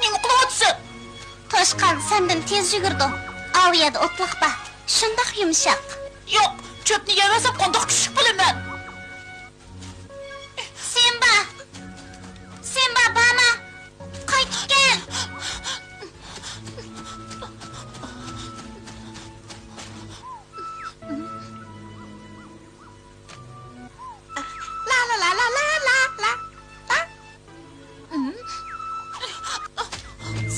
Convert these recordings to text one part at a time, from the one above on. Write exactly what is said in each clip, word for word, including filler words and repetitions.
نېمە قىلىۋاتىسەن؟ توشقان سەندىن تېز يۈگۈرىدۇ. ئاۋۇ يەردە ئوتلاق بار. شۇنداق يۇمشاق. ياق، چۆپنى يەۋەرسەم قانداق كۈچلۈك بولىمەن؟ سىمبا! سىمبا، بارما! قايتىپ كەل! لا، لا، لا، لا، لا، لا، لا.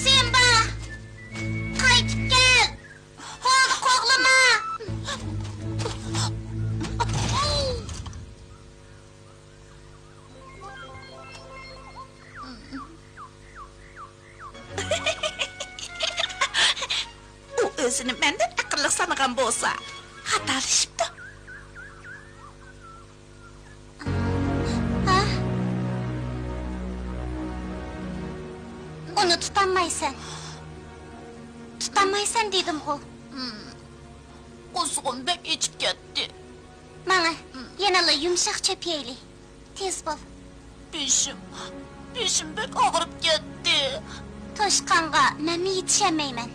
سىمبا! قايتىپ كەل! ھوي، قوغلىما! ئۇ ئۆزىنى مەندىن ئەقىللىق سانىغان بولسا، خاتالىشىپتۇ. ھە؟ ئۇنى تۇتالمايسەن. تۇتالمايسەن دېدىمغۇ. قورسىقىم بەك ئېچىپ كەتتى. ماڭە، يەنىلا يۇمشاق چۆپ يەيلى. تېز بول. بېشىم، بېشىم بەك ئاغرىپ كەتتى. توشقانغا مەنمۇ يېتىشەلمەيمەن.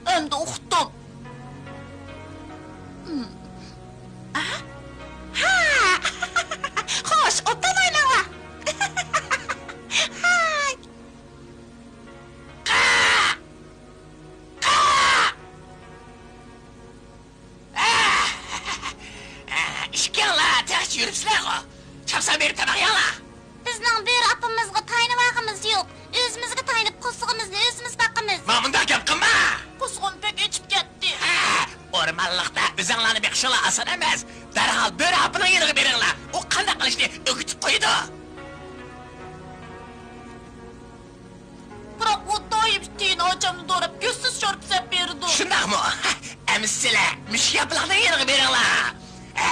ئەمدى ئۇقتۇم. ھا؟ ھا! خوش، ئوبدان ئويناڭلار. ھاي! ئىككىڭلار تېخىچە يۈرۈپسىلەرغۇ؟ چاپسان بېرىپ تاماق يەڭلار! بىزنىڭ بۆرە ئاپىمىزغا تايىنىۋالغىمىز يوق. ئۆزىمىزگە تايىنىپ، قورسىقىمىزنى ئۆزىمىز باقىمىز. مانا مۇنداق گەپ قىلما! قورسىقىم بەك ئېچىپ كەتتى. ھە، ئورمانلىقتا ئۆزۈڭلارنى بېقىشىڭلار ئاسان ئەمەس. دەرھال بۆرە ئاپىنىڭ يېنىغا بېرىڭلار. ئۇ قانداق قىلىشنى ئۆگىتىپ قويىدۇ. بىراق ئۇ دائىم تېيىن ئاچامنى دوراپ، كۆزسىز شورپا سېلىپ بېرىدۇ. شۇنداقمۇ؟ ئەمىسە سىلەر مۈشۈك ياپىلاقنىڭ يېنىغا بېرىڭلار. ھە،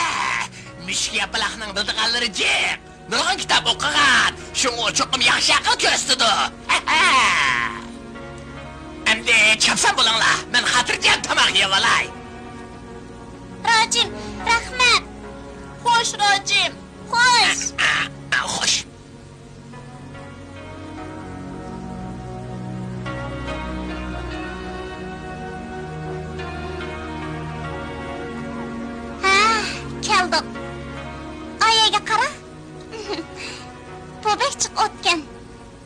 مۈشۈك ياپىلاقنىڭ بىلىدىغانلىرى جىق. نۇرغۇن كىتاب ئوقۇغان. شۇڭا چوقۇم ياخشى ئەقىل كۆرسىتىدۇ. ئەمدى چاپسان بولۇڭلار. مەن خاتىرجەم تاماق يەۋالاي. راجىم، رەھمەت. خوش، راجىم. خوش. خوش. ھە، كەلدۇق. ئايەگە قارا. بۇ بەك جىق ئوتكەن.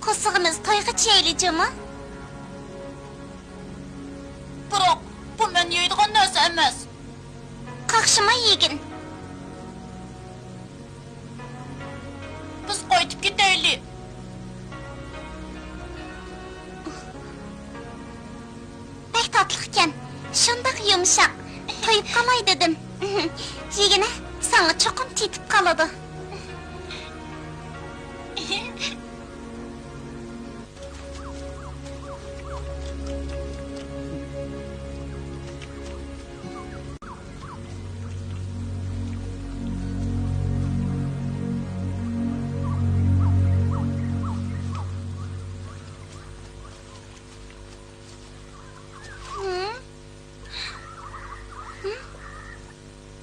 قورسىقىمىز تويغىچە يەيلى جۇمۇ. بىراق، بۇ مەن يەيدىغان نەرسە ئەمەس. قاقشىماي يېگىن. بىز قايتىپ كېتەيلى. بەك تاتلىق ئىكەن. شۇنداق يۇمشاق. قويۇپ قالاي دېدىم. يېگىنە، ساڭا چوقۇم تېتىپ قالىدۇ.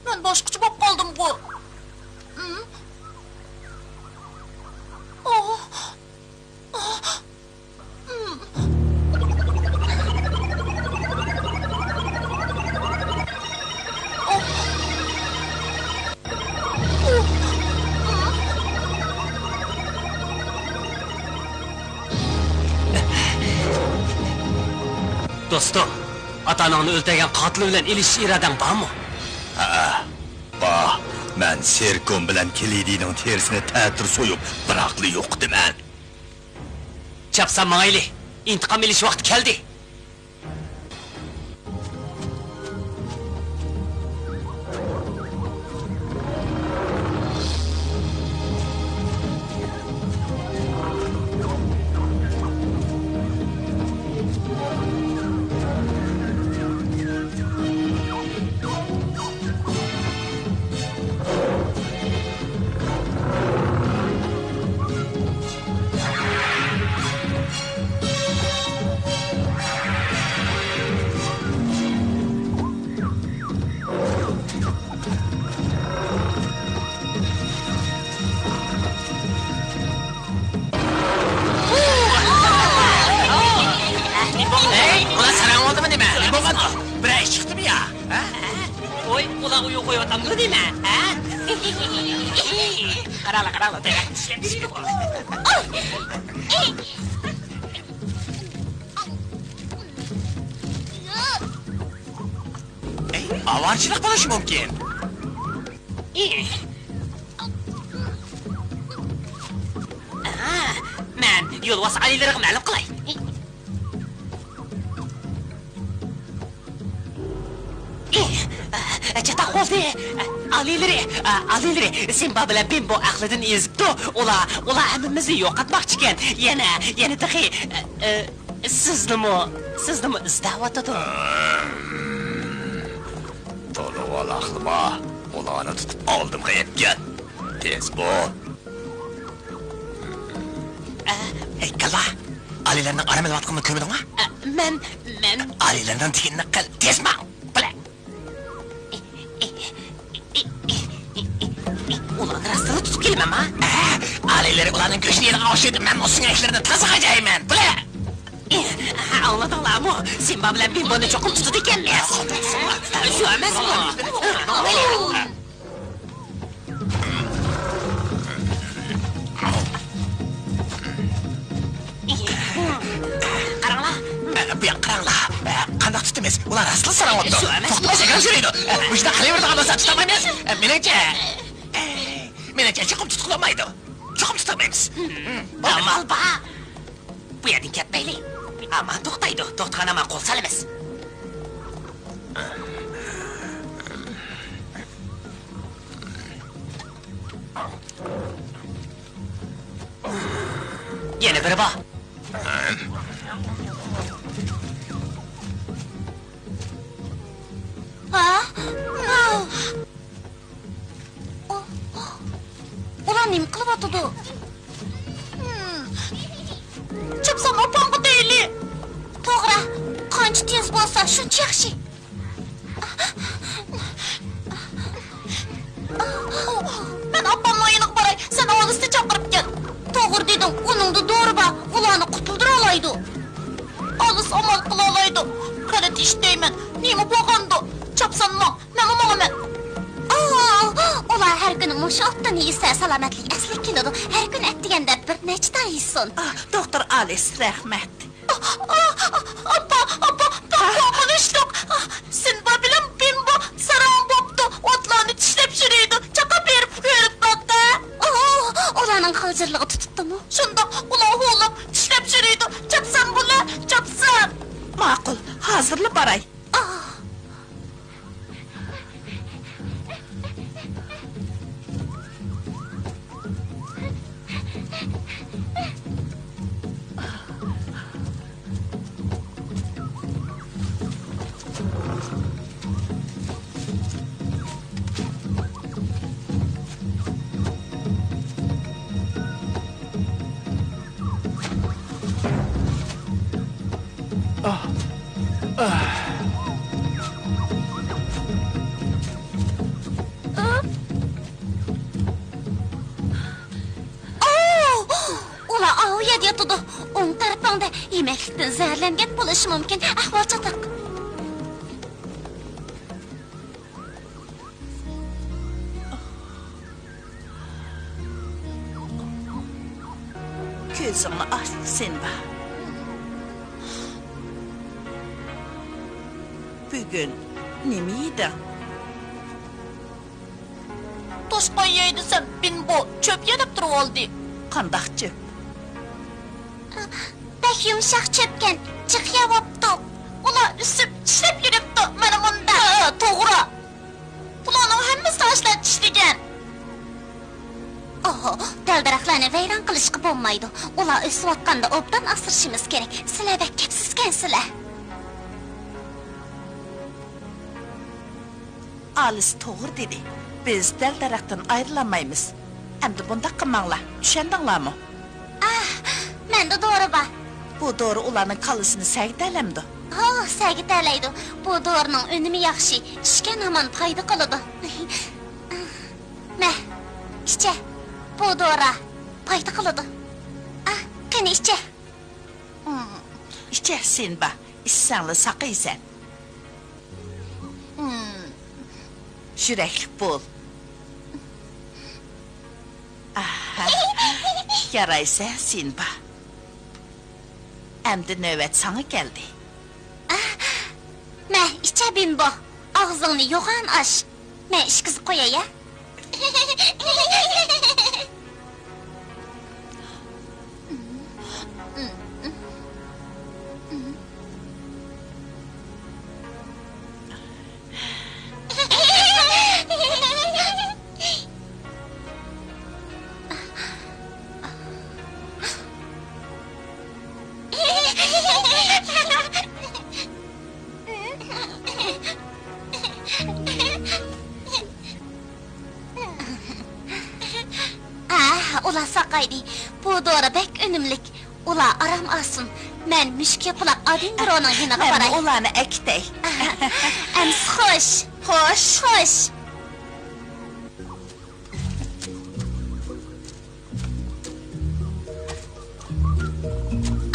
مەن باشقىچە بولۇپ قالدىمغۇ. دوستۇم، ئاتا-ئاناڭنى ئۆلتۈرگەن قاتىل بىلەن ئېلىشىش ئىرادەڭ بارمۇ؟ ھەئە، بار. مەن سېركوم بىلەن كلېدىنىڭ تېرىسىنى تەتۈر سويۇپ، بىراقلا يوقىتىمەن. چاپسان ماڭايلى، ئىنتىقام ئېلىش ۋاقتى كەلدى. ھەي، ئۇلار ساراڭ بولدىمۇ نېمە؟ نېمە بولغان؟ بىرەر ئىش چىقتىمۇ يا؟ ھە؟ ۋوي، ئۇلار ئويۇن قويۇۋاتامدۇ نېمە؟ ھە؟ قاراڭلار، قاراڭلار، تېخى ئىشلەپ بېرىدۇ. ئاۋارىچىلىك بولۇشى مۇمكىن. ئاھا، مەن يولۋاس ئالىيلىرىغا مەلۇم قىلاي. چاتاق بولدى. ئالىيلىرى، ئالىيلىرى، سىمبا بىلەن بىمبو ئەقلىدىن ئېزىپتۇ. ئۇلار، ئۇلار ھەممىمىزنى يوقاتماقچىكەن. يەنە، يەنە تېخى، سىزنىمۇ، سىزنىمۇ ئىزدەۋاتىدۇ. تولا ۋالاقلىما، ئۇلارنى تۇتۇپ ئالدىمغا ئەكەل. تېز بول. ئە، ئەي، كاللا! ئالىيلارنىڭ ئارام ئېلىۋاتقىنىنى كۆرمىدىڭما؟ ئە، مەن، مەن. ئالىيلارنىڭ دېگىنىنى قىل، تېز ماڭ! بىلە. ئۇلارنى راستلا تۇتۇپ كېلىمەنما؟ ئە، ئالىيلىرى ئۇلارنىڭ گۆشىنى يەيدىغان ئوخشايدۇ، مەن ئۇ سۆڭەكلىرىنى تازا غاجايمەن، بىلە. ئاڭلىدىڭلارمۇ؟ سىمبا بىلەن بىمبونى چوقۇم تۇتىدىكەنمىز. شۇ ئەمەسمۇ؟ قاراڭلار. بۇ ياققا قاراڭلار. قانداق تۇتىمىز؟ ئۇلار راستلا ساراڭ بوپتۇ. شۇ ئەمەس. توختىماي سەكرەپ يۈرىدۇ. مۇشۇنداق قىلىۋېرىدىغان بولسا تۇتالمايمىز. مېنىڭچە، مېنىڭچە چوقۇم تۇتقىلى بولمايدۇ. چوقۇم تۇتالمايمىز. ئامال بار. بۇ يەردىن كەتمەيلى. ئامان توختايدۇ. توختىغان ئامان قول سالىمىز. يەنە بىرى بار. ھا؟ ئۇلار نېمە قىلىۋاتىدۇ؟ چاپسان ئاپامغا دەيلى. توغرا، قانچە تېز بولسا، شۇنچە ياخشى. مەن ئاپامنىڭ يېنىغا باراي، سەن ئالىسنى چاقىرىپ كەل. توغرا دېدىڭ، ئۇنىڭدا دورا بار، ئۇلارنى قۇتۇلدۇرالايدۇ. ئالىس ئامال قىلالايدۇ. غەلىتە ئىش دەيمەن، نېمە بولغاندۇ؟ چاپسان ماڭ، مەنمۇ ماڭىمەن. ئا، ئۇلار ھەر كۈنى مۇشۇ ئوتتىن يېسە، سالامەتلىكى ئەسلىگە كېلىدۇ. ھەر كۈنى ئەتىگەندە بىر نەچچە تال يېسۇن. ئا، دوختۇر ئالىس، رەھمەت. ئا، ئا، ئاپا، ئاپا، بىر قورقۇنچلۇق. ئا، سىمبا بىلەن بىمبو ساراڭ بوپتۇ. ئوتلارنى چىشلەپ يۈرىدۇ. چاقاپ بېرىپ كۆرۈپ باققا. ئا، ئۇلارنىڭ غالجىرلىقى تۇتۇپتۇمۇ؟ شۇنداق، ئۇلار ھۇۋلاپ چىشلەپ يۈرىدۇ. چاپسان بۇلار، چاپسان. ماقۇل، ھازىرلا باراي. ئا. تۇرىدۇ. ئوڭ تەرىپىڭدە يېمەكلىكتىن زەھەرلەنگەن بولۇشى مۇمكىن. ئەھۋال چاتاق. كۆزۈڭنى ئاچ، سىمبا. بۈگۈن نېمە يېدىڭ؟ توشقان يەي دېسەم، بىنبو چۆپ يە دەپ تۇرۇۋالدى. قانداق چۆپ؟ بەك يۇمشاق چۆپكەن، جىق يەۋاپتۇ. ئۇلار ئۆسۈپ، چىشلەپ يۈرۈپتۇ، مانا مۇنداق. ھە، توغرا. بۇلارنىڭ ھەممىسى ئاشلار چىشلىگەن. ئوھو، دەل-دەرەخلەرنى ۋەيران قىلىشقا بولمايدۇ. ئۇلار ئۆسۈۋاتقاندا ئوبدان ئاسرىشىمىز كېرەك. سىلەر بەك كەپسىزكەنسىلەر. ئالىس توغرا دېدى. بىز دەل-دەرەختىن ئايرىلالمايمىز. ئەمدى بۇنداق قىلماڭلار، چۈشەندىڭلارمۇ؟ ئاھ، مەندە دورا بار. بۇ دورا ئۇلارنىڭ كاللىسىنى سەگىتەلەمدۇ؟ ھو، سەگىتەلەيدۇ. بۇ دورىنىڭ ئۈنۈمى ياخشى، ئىچكەن ھامان پايدا قىلىدۇ. مە، ئىچە. بۇ دورا پايدا قىلىدۇ. ئاھ، قېنى ئىچە. ئىچە، سىمبا، ئىچسەڭلا ساقىيسەن. يۈرەكلىك بول. ئاھا. يارايسەن، سىمبا. ئەمدى نۆۋەت ساڭا كەلدى. مە، ئىچە، بىمبو. ئاغزىڭنى يوغان ئاچ. مەن ئىچكۈزۈپ قوياي، ھە؟ ئاھ، ئۇلار ساقايدى. بۇ دورا بەك ئۈنۈملۈك. ئۇلار ئارام ئالسۇن. مەن مۈشۈك ياپىلاق ئادىنبۇرونىڭ يېنىغا باراي. مەنمۇ ئۇلارنى ئەكېتەي. ئەمىسە خوش. خوش. خوش.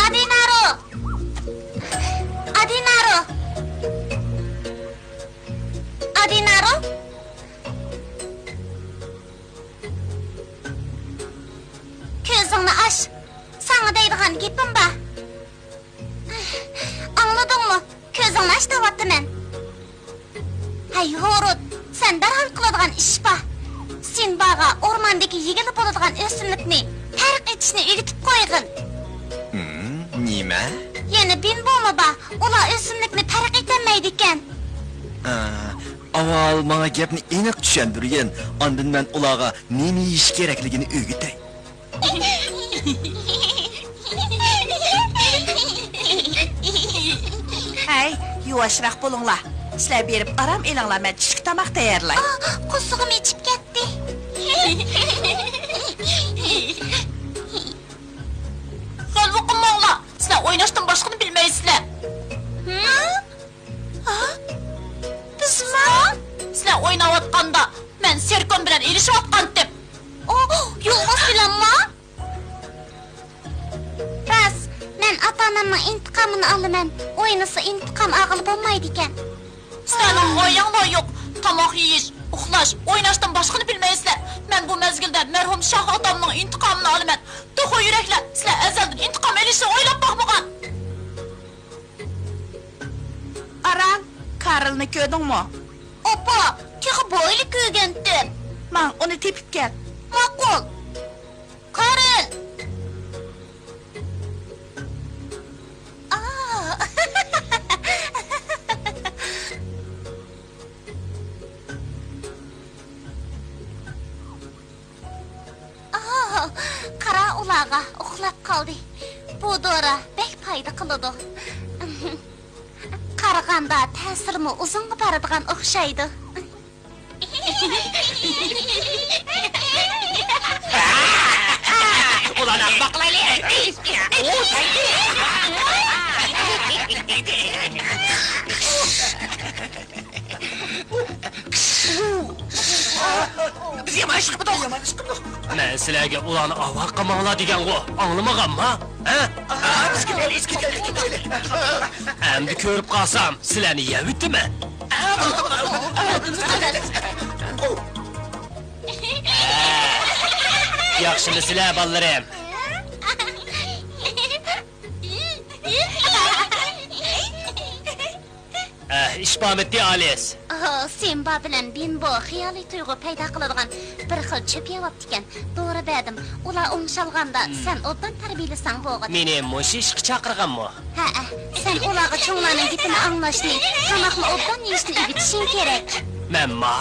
ئادىنارو! ئادىنارو! ئادىنارو! كۆزۈڭنى ئاچ! ساڭا دەيدىغان گېپىم بار. ئاڭلىدىڭمۇ؟ كۆزۈڭنى ئاچ دەۋاتىمەن. ھەي، ھوروت، سەن دەرھال قىلىدىغان ئىش بار. سىمباغا ئورماندىكى يېگىلى بولىدىغان ئۆسۈملۈكنى پەرق ئېتىشنى ئۆگىتىپ قويغىن. ھىم، نېمە؟ يەنە بىمبومۇ بار. ئۇلار ئۆسۈملۈكنى پەرق ئېتەلمەيدىكەن. ئا، ئاۋۋال ماڭا گەپنى ئېنىق چۈشەندۈرگىن. ئاندىن مەن ئۇلارغا نېمە يېيىش كېرەكلىكىنى ئۆگىتەي. ھەي، يۇۋاشراق بولۇڭلار. سىلەر بېرىپ ئارام ئېلىڭلار، مەن چۈشلۈك تاماق تەييارلاي. ئاھ، قورسىقىم ئېچىپ كەتتى. غەلۋە قىلماڭلار، سىلەر ئويناشتىن باشقىنى بىلمەيسىلەر. ھە؟ ھە؟ بىزمۇ؟ سىلەر ئويناۋاتقاندا مەن سېركون بىلەن ئېلىشىۋاتقانتىم. ئو، يولۋاس بىلەنمۇ؟ راست، مەن ئاتا-ئانامنىڭ ئىنتىقامىنى ئالىمەن. ئوينىسا ئىنتىقام ئالغىلى بولمايدىكەن. سىلەرنىڭ غايەڭلار يوق. تاماق يېيىش، ئۇخلاش، ئويناشتىن باشقىنى بىلمەيسىلەر. مەن بۇ مەزگىلدە مەرھۇم شاھ ئاتامنىڭ ئىنتىقامىنى ئالىمەن. توخۇ يۈرەكلەر، سىلەر ئەزەلدىن ئىنتىقام ئېلىشنى ئويلاپ باقمىغان. ئارال، كارلنى كۆردۈڭمۇ؟ ئاپا، تېخى بايىلا كۆرگەنتىم. ماڭ، ئۇنى تېپىپ كەل. ماقۇل. كارل! ئا! ئا! قارا ئۇلارغا، ئۇخلاپ قالدى. بۇ دورا بەك پايدا قىلىدۇ. قارىغاندا تەسىرىمۇ ئۇزۇنغا بارىدىغان ئوخشايدۇ. ئۇلارنى ئاغداپ قىلايلى. ئۇ تەگدى. بىز يامان ئىش قىپتۇق. مەن سىلەرگە ئۇلارنى ئاۋارە قىلماڭلار دېگەنغۇ، ئاڭلىمىغانما؟ ھە؟ ئەمدى كۆرۈپ قالسام، سىلەرنى يەۋېتىمەن. ياخشىمۇسىلەر، بالىلىرىم؟ ئەھ، ئىش بارمىتى، ئالىس؟ ئاھ، سىمبا بىلەن بىمبو خىيالىي تۇيغۇ پەيدا قىلىدىغان بىر خىل چۆپ يەۋاپتىكەن. دورا بەردىم. ئۇلار ئوڭشالغاندا، سەن ئوبدان تەربىيەلىسەڭ بولغۇدەك. مېنى مۇشۇ ئىشقا چاقىرغانمۇ؟ ھەئە، سەن ئۇلارغا چوڭلارنىڭ گېپىنى ئاڭلاشنى، تاماقنى ئوبدان يېيىشنى ئۆگىتىشىڭ كېرەك. مەنما؟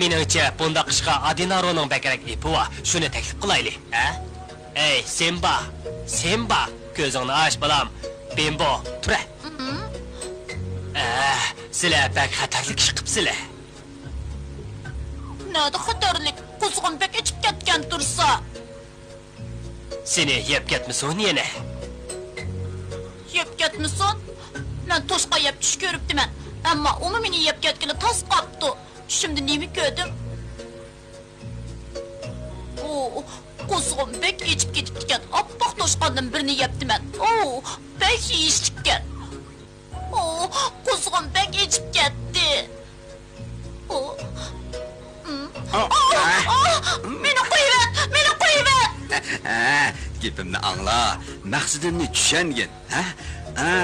مېنىڭچە، بۇنداق ئىشقا ئادىنارونىڭ بەكرەك ئېپى بار. شۇنى تەكلىپ قىلايلى، ھە؟ ئەي، سىمبا! سىمبا! كۆزۈڭنى ئاچ، بالام! بىمبو، تۇرە! ئەھ، سىلەر بەك خەتەرلىك ئىش قىپسىلەر. نەدە خەتەرلىك؟ قۇزغۇن بەك ئېچىپ كەتكەن تۇرسا. سېنى يەپ كەتمىسۇن يەنە. يەپ كەتمىسۇن؟ مەن توشقان يەپ چۈش كۆرۈپتىمەن. ئەمما ئۇمۇ مېنى يەپ كەتكىلى تاس قاپتۇ. چۈشۈمدە نېمە كۆردۈم؟ ئۇ، قۇزغۇن بەك ئېچىپ كېتىپتىكەن. ئاپئاق توشقاندىن بىرنى يەپتىمەن. ئۇ، بەك يېيىشلىككەن. ئۇ، قۇزغۇن بەك ئېچىپ كەتتى. ئۇ، ئۇم. ئا، ئا، ئا. ئا، مېنى قويۇۋەت، مېنى قويۇۋەت! ھە، گېپىمنى ئاڭلا. مەقسىتىمنى چۈشەنگىن. ھە؟ ھە،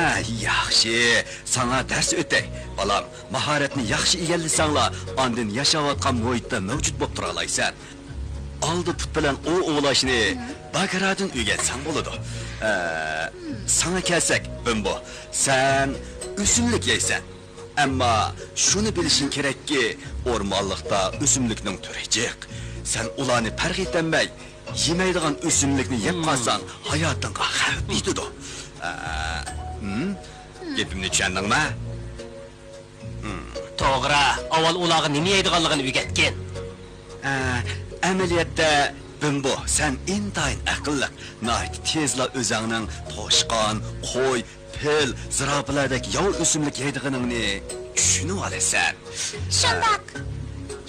ياخشى. ساڭا دەرس ئۆتەي. بالام، ماھارەتنى ياخشى ئىگىلىسەڭلا، ئاندىن ياشاۋاتقان مۇھىتتا مەۋجۇت بولۇپ تۇرالايسەن. ئالدى پۇت بىلەن ئوۋ ئوۋلاشنى باگرادىن ئۆگەنسەڭ بولىدۇ. ئە، ساڭا كەلسەك، بىمبو، سەن ئۆسۈملۈك يەيسەن. ئەمما شۇنى بىلىشىڭ كېرەككى، ئورمانلىقتا ئۆسۈملۈكنىڭ تۈرى جىق. سەن ئۇلارنى پەرق ئېتەلمەي، يېمەيدىغان ئۆسۈملۈكنى يەپ قالساڭ، ھاياتىڭغا خەۋپ يېتىدۇ. ئە، ھىم؟ گېپىمنى چۈشەندىڭمۇ؟ توغرا، ئاۋۋال ئۇلارغا نېمە يەيدىغانلىقىنى ئۆگەتكىن. ئە، ئەمەلىيەتتە، بىمبو، سەن ئىنتايىن ئەقىللىق، ناھايىتى تېزلا ئۆزەڭنىڭ توشقان، قوي، پىل، زىراپىلاردەك ياۋا ئۆسۈملۈك يەيدىغىنىڭنى چۈشىنىۋالىسەن. شۇنداق.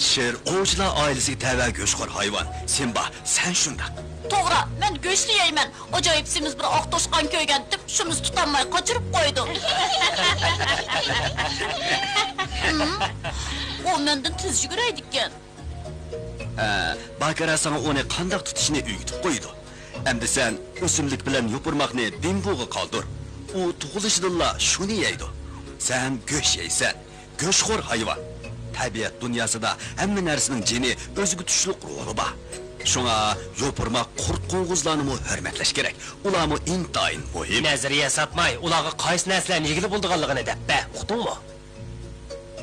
شىر ئوۋچىلار ئائىلىسىگە تەۋە گۆشخور ھايۋان. سىمبا، سەن شۇنداق. توغرا، مەن گۆشنى يەيمەن. ئاجايىپ سېمىز بىر ئاق توشقان كۆرگەنتىم، شۇمسا تۇتالماي قاچۇرۇپ قويدۇم. ھىم، ئۇ مەندىن تېز يۈگۈرەيدىكەن. ھە، باكرا ساڭا ئۇنى قانداق تۇتۇشنى ئۆگىتىپ قويىدۇ. ئەمدى سەن ئۆسۈملۈك بىلەن يوپۇرماقنى بىمبوغا قالدۇر. ئۇ تۇغۇلۇشىدىنلا شۇنى يەيدۇ. سەن گۆش يەيسەن. گۆشخور ھايۋان. تەبىئەت دۇنياسىدا ھەممە نەرسىنىڭ جېنى، ئۆزىگە تۇشلۇق روھى بار. شۇڭا يوپۇرماق، قۇرت-قوڭغۇزلارنىمۇ ھۆرمەتلەش كېرەك. ئۇلارمۇ ئىنتايىن مۇھىم. نەزەرىيە ساتماي، ئۇلارغا قايسى نەرسىلەرنى يېگىلى بولىدىغانلىقىنى دەپ بەر، ئۇقتۇڭمۇ؟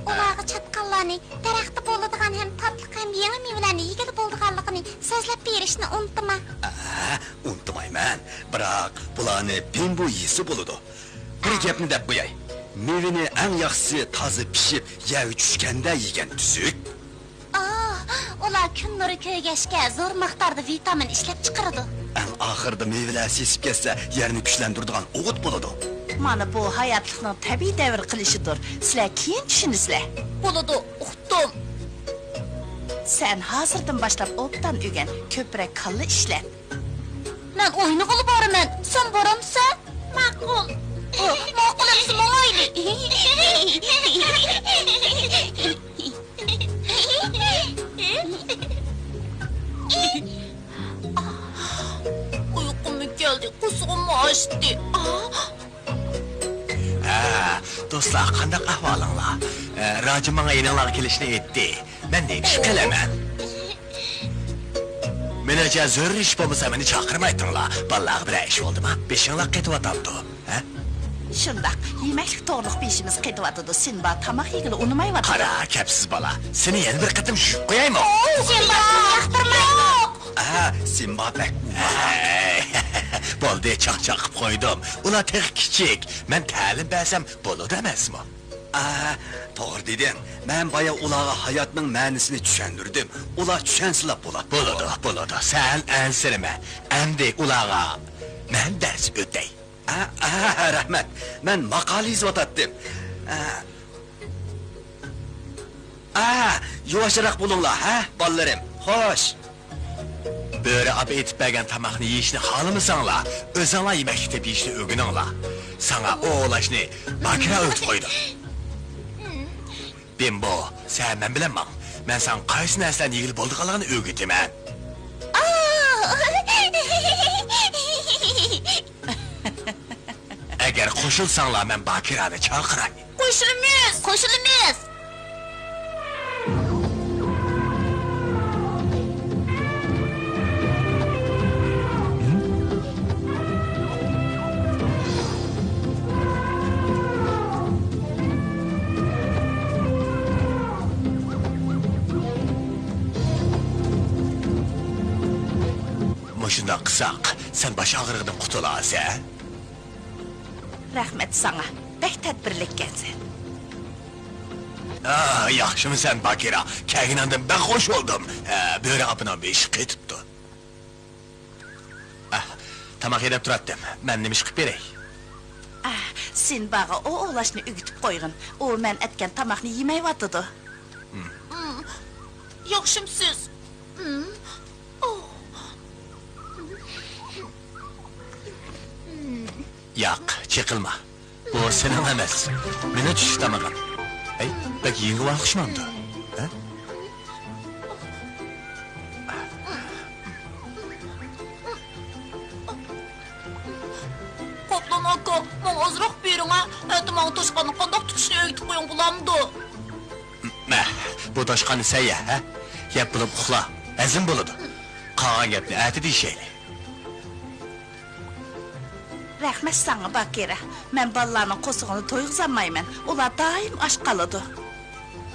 ئۇلارغا چاتقاللارنى، دەرەختە بولىدىغان ھەم تاتلىق ھەم يېڭى مېۋىلەرنى يېگىلى بولىدىغانلىقىنى سۆزلەپ بېرىشنى ئۇنتۇما. ئە، ئۇنتۇمايمەن. بىراق، بۇلارنى بىمبو يېسە بولىدۇ. بىر گەپنى دەپ قوياي. مېۋىنى ئەڭ ياخشىسى تازا پىشىپ، يەرگە چۈشكەندە يېگەن تۈزۈك. ئاھ، ئۇلار كۈن نۇرى كۆرگەچكە زور مىقداردا ۋىتامىن ئىشلەپ چىقىرىدۇ. ئەڭ ئاخىرىدا مېۋىلەر سېسىپ كەتسە، يەرنى كۈچلەندۈرىدىغان ئوغۇت بولىدۇ. مانا بۇ ھاياتلىقنىڭ تەبىئىي دەۋر قىلىشىدۇر. سىلەر كېيىن چۈشىنىسىلەر. بولىدۇ، ئۇقتۇم. سەن ھازىردىن باشلاپ ئوبدان ئۆگەن، كۆپرەك كاللا ئىشلەت. مەن ئوينىغىلى بارىمەن، سەن بارامسەن؟ ماقۇل. ئۇ، ماقۇل ئەمىسە ماڭايلى. ئۇيقۇممۇ كەلدى، قۇزغۇنمۇ ئاچتى. ھە، دوستلار، قانداق ئەھۋالىڭلار؟ ئە، راجىم ماڭا يېنىڭلارغا كېلىشنى ئېيتتى. مەن نېمە ئىش قىلىمەن؟ مېنىڭچە، زۆرۈر ئىش بولمىسا، مېنى چاقىرمايتىڭلار. بالىلارغا بىرەر ئىش بولدىما؟ بېشىڭلار قېتىۋاتامدۇ؟ ھە؟ شۇنداق، يېمەكلىك توغرۇلۇق بېشىمىز قېتىۋاتىدۇ. سىمبا تاماق يېگىلى ئۇنىمايۋاتىدۇ. قارا، كەپسىز بالا. سېنى يەنە بىر قېتىم چۈشۈرۈپ قويايمۇ؟ سىمبا ياقتۇرمايدۇ. ئە، سىمبا بەك ئۇۋا. ھەي، بولدى، چاقچاق قىلىپ قويدۇم. ئۇلار تېخى كىچىك. مەن تەلىم بەرسەم بولىدۇ ئەمەسمۇ؟ ئە، توغرا دېدىڭ. مەن بايا ئۇلارغا ھاياتنىڭ مەنىسىنى چۈشەندۈردۈم. ئۇلار چۈشەنسىلا بولاتتى. بولىدۇ، بولىدۇ. سەن ئەنسىرىمە. ئەمدى ئۇلارغا مەن دەرس ئۆتەي. ئە، ئە، رەھمەت. مەن ماقالە يېزىۋاتاتتىم. ئە، ئە، يۇۋاشراق بولۇڭلار، ھە، بالىلىرىم. خوش. بۆرە ئاپا ئېتىپ بەرگەن تاماقنى يېيىشنى خالىمىساڭلار، ئۆزۈڭلار يېمەكلىك تېپىپ يېيىشنى ئۆگىنىڭلار. ساڭا ئۇ ئۇلاشنى باكىرا ئۆگىتىپ قويدۇم. بىمبو، سەن مەن بىلەن ماڭ. مەن ساڭا قايسى نەرسىلەرنى يېگىلى بولىدىغانلىقىنى ئۆگىتىمەن. ئەگەر قوشۇلساڭلار، مەن باكىرانى چاقىراي. قوشۇلىمىز! قوشۇلىمىز! مۇشۇنداق قىلساق، سەن باش ئاغرىقىدىن قۇتۇلارسەن. رەھمەت ساڭا، بەك تەدبىرلىككەنسەن. ئا، ياخشىمۇ سەن، باكىرا؟ كەلگىنىڭدىن بەك خۇش بولدۇم. ھە، بۆرە ئاپىنىڭ بېشى قېتىپتۇ. ئا، تاماق يەپ تۇراتتىم. مەن نېمە ئىش قىلىپ بېرەي؟ ئا، سىنباغا ئۇ ئوۋلاشنى ئۆگىتىپ قويغىن. ئۇ مەن ئەتكەن تاماقنى يېمەيۋاتىدۇ. ھىم. ھىم. ياخشىمۇسىز؟ ھىم. ئوھ. ياق، چېقىلما. بۇ سېنىڭ ئەمەس. مېنىڭ چۈشلۈك تامىقىم. ھەي، بەك يېڭىۋالغان ئوخشىمامدۇ؟ ھە؟ قاپلان ئاكا، ماڭا ئازراق بېرىڭە. ئەتە ماڭا توشقاننى قانداق تۇتۇشنى ئۆگىتىپ قويۇڭ بولامدۇ؟ مە، بۇ توشقاننى سەن يە، ھە؟ يەپ بولۇپ ئۇخلا، ھەزىم بولىدۇ. قالغان گەپنى ئەتە دېيىشەيلى. رەھمەت ساڭا، باكىرە. مەن بالىلارنىڭ قورسىقىنى تويغۇزالمايمەن. ئۇلار دائىم ئاچ قالىدۇ.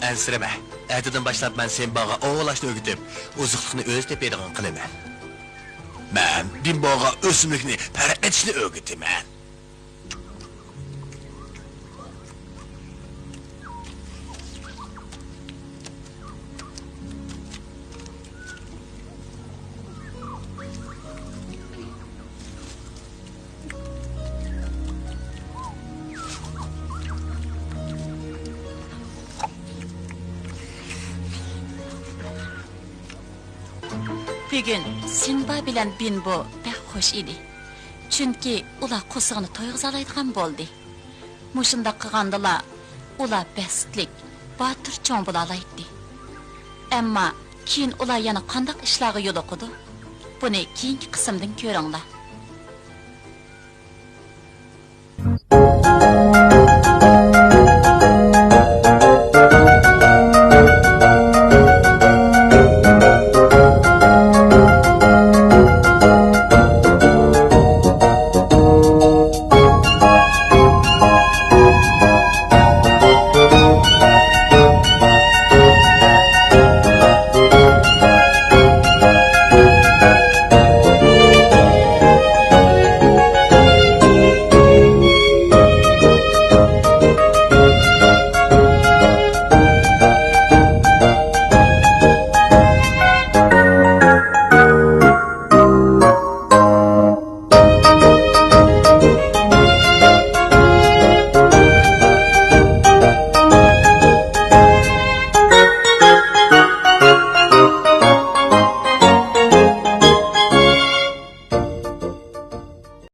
ئەنسىرىمە. ئەتىدىن باشلاپ مەن سىنباغا ئوۋلاشنى ئۆگىتىپ، ئوزۇقلۇقنى ئۆزى تېپىدىغان قىلىمەن. مەن بىمبوغا ئۆسۈملۈكنى پەرق ئېتىشنى ئۆگىتىمەن. بۈگۈن سىنبا بىلەن بىنبو بەك خۇش ئىدى. چۈنكى ئۇلار قورسىقىنى تويغۇزالايدىغان بولدى. مۇشۇنداق قىلغاندىلا، ئۇلار بەختلىك، باتۇر چوڭ بولالايتتى. ئەمما كېيىن ئۇلار يەنە قانداق ئىشلارغا يولۇقىدۇ؟ بۇنى كېيىنكى قىسىمدىن كۆرۈڭلار.